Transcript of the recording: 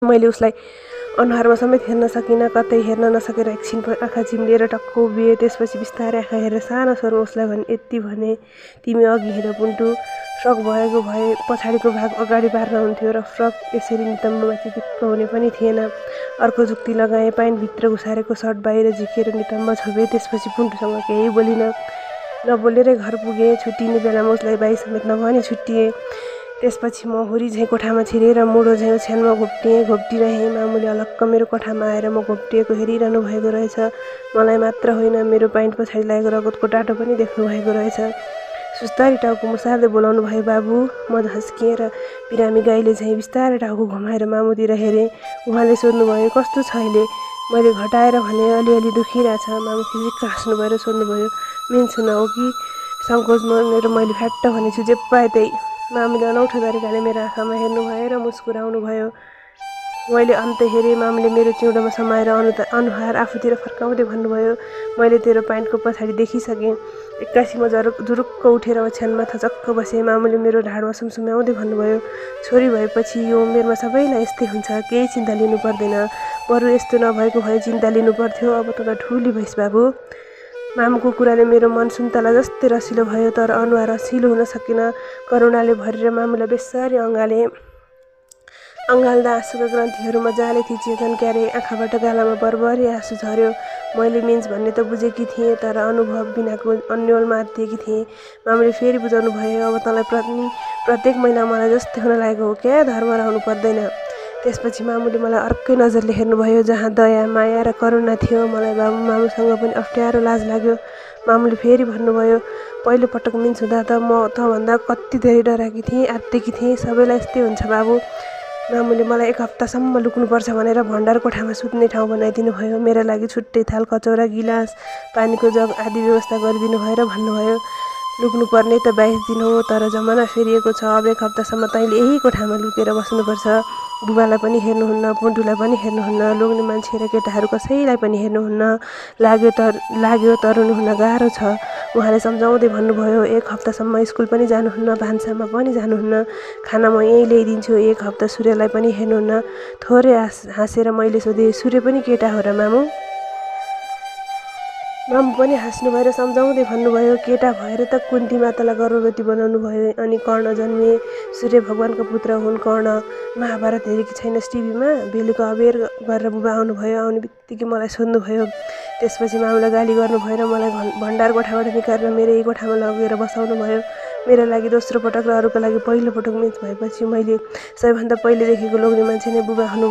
मैले उसलाई अनुहारमा समेत हेर्न सकिनँ, कतै हेर्न नसकेर एकछिन आँखा चिम्लिएर टक्क उभिएँ। त्यसपछि बिस्तारै आँखा हेरेर सानो स्वरमा उसलाई यति भने, तिमी अघि हेर पुन्टु, फ्रक भएको भए पछाडिको भाग अगाडि पार्न हुन्थ्यो र फ्रक यसरी नितम्बमाथि दिक्क हुने पनि थिएन। अर्को जुक्ति लगाएँ, प्यान्टभित्र घुसारेको सर्ट बाहिर झिकेर नितम्ब छोपेँ। त्यसपछि पुन्टुसँग केही बोलिनँ, नबोलेरै घर पुगेँ। छुट्टिने बेलामा उसलाई बाई समेत नभनी छुट्टिएँ। त्यसपछि म हुरी झैँ कोठामा छिरेर मुडो झैँ ओछ्यानमा घोप्टिरहेँ। मामुले अलक्क मेरो कोठामा आएर म घोप्टिएको हेरिरहनु भएको रहेछ। मलाई मात्र होइन, मेरो प्यान्ट पछाडि लागेको रगतको टाटो पनि देख्नु भएको रहेछ। सुस्तारी टाउको मुसार्दै बोलाउनु भयो बाबु। म झस्किएँ र बिरामी गाईले झैँ बिस्तारै टाउको घुमाएर मामुतिर हेरेँ। उहाँले सोध्नुभयो, कस्तो छ अहिले? मैले घटाएर भने, अलिअलि दुखिरहेछ। मामु खिजिक्क हाँस्नुभयो र सोध्नुभयो, मेन्स हुन हो कि? सङ्कोच मानेर मैले फ्याट्ट भनेछु, जे पाए त्यही। मामुले अनौठो तरिकाले मेरो आँखामा हेर्नुभयो र मुस्कुराउनु भयो। मैले अन्त हेरेँ। मामुले मेरो चिउँडोमा समाएर अनुहार आफूतिर फर्काउँदै भन्नुभयो, मैले तेरो प्यान्टको पछाडि देखिसकेँ। एक्कासी म जुरुक्क उठेर ओछ्यानमा थचक्क बसेँ। मामुले मेरो ढाडमा सुमसुम्याउँदै भन्नुभयो, छोरी भएपछि यो उमेरमा सबैलाई यस्तै हुन्छ, केही चिन्ता लिनु पर्दैन। बरु यस्तो नभएको भए चिन्ता लिनु पर्थ्यो। अब त ठुली भइस् बाबु। मामुको कुराले मेरो मन सुन्तला जस्तै रसिलो भयो, तर अनुहार रसिलो हुन सकेन। करुणाले भरेर मामुलाई बेसारी अँगाल्दा आँसुका ग्रन्थीहरू मजाले थिचिएछन् क्यारे। आँखाबाट गालामा बरबरी आँसु झर्यो। मैले मेन्स भन्ने त बुझेकी थिएँ, तर अनुभव बिनाको अन्योल मारिदिएकी थिएँ। मामुले फेरि बुझाउनु भयो, अब तँलाई प्रत्येक महिना मलाई जस्तै हुन लागेको हो क्या, धर्मरा हुनु पर्दैन। त्यसपछि मामुले मलाई अर्कै नजरले हेर्नुभयो, जहाँ दया, माया र करुणा थियो। मलाई मामुसँग पनि अप्ठ्यारो लाज लाग्यो। मामुले फेरि भन्नुभयो, पहिलो पटक मेन्स हुँदा त म तँभन्दा कति धेरै डराएकी थिएँ, आत्तेकी थिएँ। सबैलाई यस्तै हुन्छ बाबु। मामुले मलाई 1 हप्तासम्म लुक्नुपर्छ भनेर भण्डार कोठामा सुत्ने ठाउँ बनाइदिनु भयो। मेरा लागि छुट्टै थाल, कचौरा, गिलास, पानीको जग आदि व्यवस्था गरिदिनु भयो र भन्नुभयो, लुक्नुपर्ने त 22 दिन हो, तर जमाना फेरिएको छ। अब 1 हप्तासम्म तैँले यही कोठामा लुकेर बस्नुपर्छ। बुबालाई पनि हेर्नुहुन्न, पुन्टुलाई पनि हेर्नुहुन्न, लोग्ने मान्छे र केटाहरू कसैलाई पनि हेर्नुहुन्न। लाग्यो तरुनु हुन गाह्रो छ। उहाँले सम्झाउँदै भन्नुभयो, 1 हप्तासम्म स्कुल पनि जानुहुन्न, भान्सामा पनि जानुहुन्न, खाना म यहीँ ल्याइदिन्छु। 1 हप्ता सूर्यलाई पनि हेर्नुहुन्न। थोरै हाँसेर मैले सोधेँ, सूर्य पनि केटा हो र मामु? मामु पनि हाँस्नुभयो र सम्झाउँदै भन्नुभयो, केटा भएर त कुन्ती मातालाई गर्भवती बनाउनु भयो, अनि कर्ण जन्मिए। सूर्य भगवानको पुत्र हुन् कर्ण। महाभारत हेरेकी छैनस् टिभीमा? बेलुका अबेर गरेर बुबा आउनुभयो। आउने बित्तिकै मलाई सोध्नुभयो। त्यसपछि मामुलाई गाली गर्नुभयो र मलाई भण्डार कोठाबाट निकालेर मेरै कोठामा लगेर बसाउनु भयो। मेरा लागि दोस्रो पटक र अरूका लागि पहिलो पटक मेन्स भएपछि मैले सबैभन्दा पहिले देखेको लोग्ने मान्छे नै बुबा हुनुभयो।